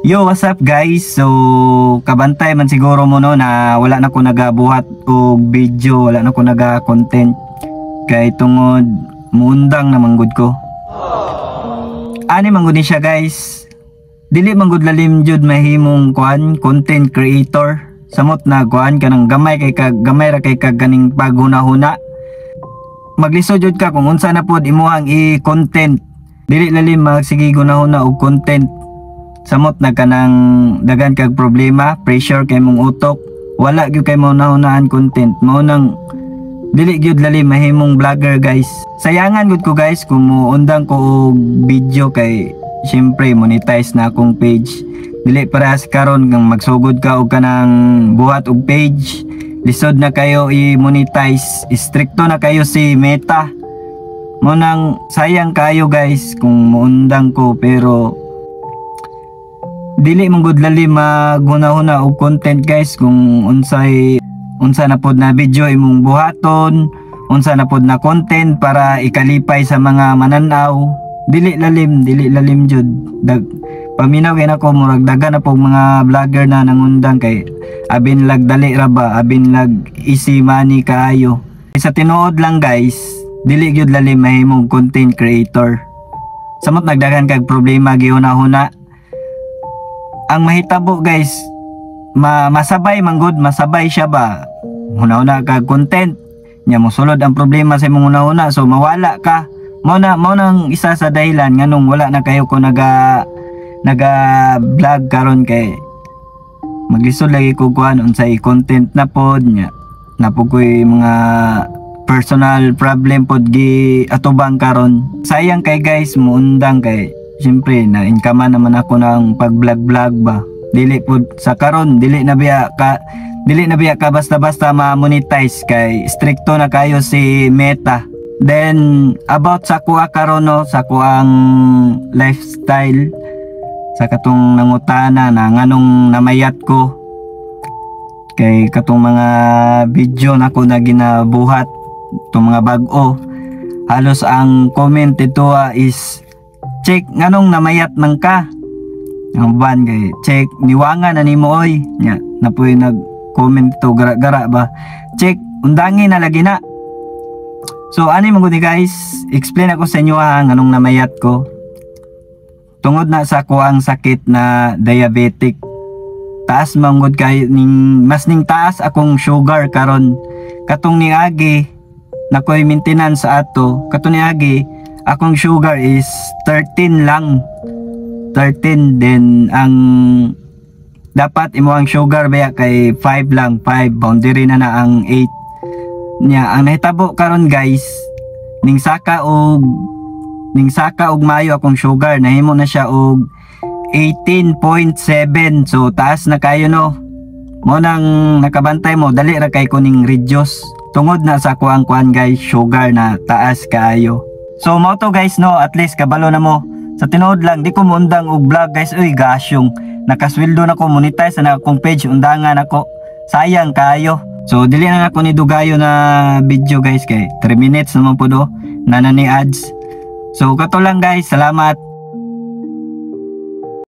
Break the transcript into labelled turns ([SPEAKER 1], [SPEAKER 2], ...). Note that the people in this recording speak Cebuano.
[SPEAKER 1] Yo, what's up, guys? So, kabantay man siguro mo, no, na wala na ko nagabuhat og video, wala na ko naga-content kay tungod muundang na manggod ko. Ani manggod ni siya, guys. Dili manggod lalim jud mahimong kuan, content creator. Samot na kuan kanang gamay kay ka, gamay ra kay ka ganing paghuna-huna. Maglisod jud ka kung unsa na pod imuhang i-content. Dili lalim magsige hunahuna og content, samot na kanang dagan kag problema, pressure kay mong utok, wala gyud kay mo nahunaan content. Mao nang dili gyud lalim mahimong vlogger, guys. Sayangan gud ko, guys, kung muundang ko og video kay syempre monetize na akong page. Dili parehas karon kang magsugod ka og kanang buhat og page, lisod na kayo i-monetize, strikto na kayo si Meta. Mao nang sayang kayo, guys, kung muundang ko, pero dili man gud lalim maghuna-huna og content, guys, kung unsay unsa na pod na video imong buhaton, unsa na pod na content para ikalipay sa mga mananaw. Dili lalim, dili lalim jud. Dag paminaw kay nako, murag dagan na pog mga vlogger na nangundang kay abin lag dali ra ba, abin lag easy money kaayo. Sa tinuod lang, guys, dili gyud lalim mahimong content creator, samot nagdagan kag problema gihuna-huna. Ang mahitabo, guys, masabay manggod, masabay siya ba, huna-huna kag content nya, mosulod ang problema sa imong huna-huna, so mawala ka. Mao nang isa sa dahilan nganong wala na kayo ko naga vlog karon kay maglisod lagi ko kuan unsay content na pod nya, na pod ko'y mga personal problem pod gi atubang karon. Sayang kay, guys, muundang kay siyempre na income naman ako ng pag vlog vlog ba. Dili pod sa karon, dili na biya ka basta-basta ma-monetize kay strikto na kayo si Meta. Then about sa kuha karon, no, sa kuang lifestyle, sa katong nangutana na nganong namayat ko kay katong mga video nako na ginabuhat, itong mga bag-o, halos ang comment ito is, "Check, nganong namayat man ka?" Ang ban kay check, niwanga na nimo oy. Nya napoy nag comment ito gara-gara ba, "Check, undangi na lagi na." So ani man gud ni, guys, explain ako sa inyo ha nganong namayat ko. Tungod na sa kuang sakit na diabetic. Taas man gud kay ning mas ning taas akong sugar karon. Katong niagi nakoy maintenance sa ato, katong niagi akong sugar is 13 lang, 13. Then ang dapat imo ang sugar baya kay 5 lang, 5, boundary na na ang 8 niya. Ang nahitabo karon, guys, ning saka og mayo akong sugar, nahimo na siya og 18.7. So taas na kayo, no? Mo nang nakabantay mo, dali ra kay ko ning reduce tungod na sa kuang kuan, guys, sugar na taas kaayo. So mao to, guys, no? At least kabalo na mo. Sa tinuod lang, di ko muundang og vlog, guys. Uy, gasyong nakasweldo na ko, monetize na akong page, undangan ako, sayang kayo. So dili na nako ni dugayo na video, guys, kay 3 minutes naman po do na ni ads. So kato lang, guys, salamat.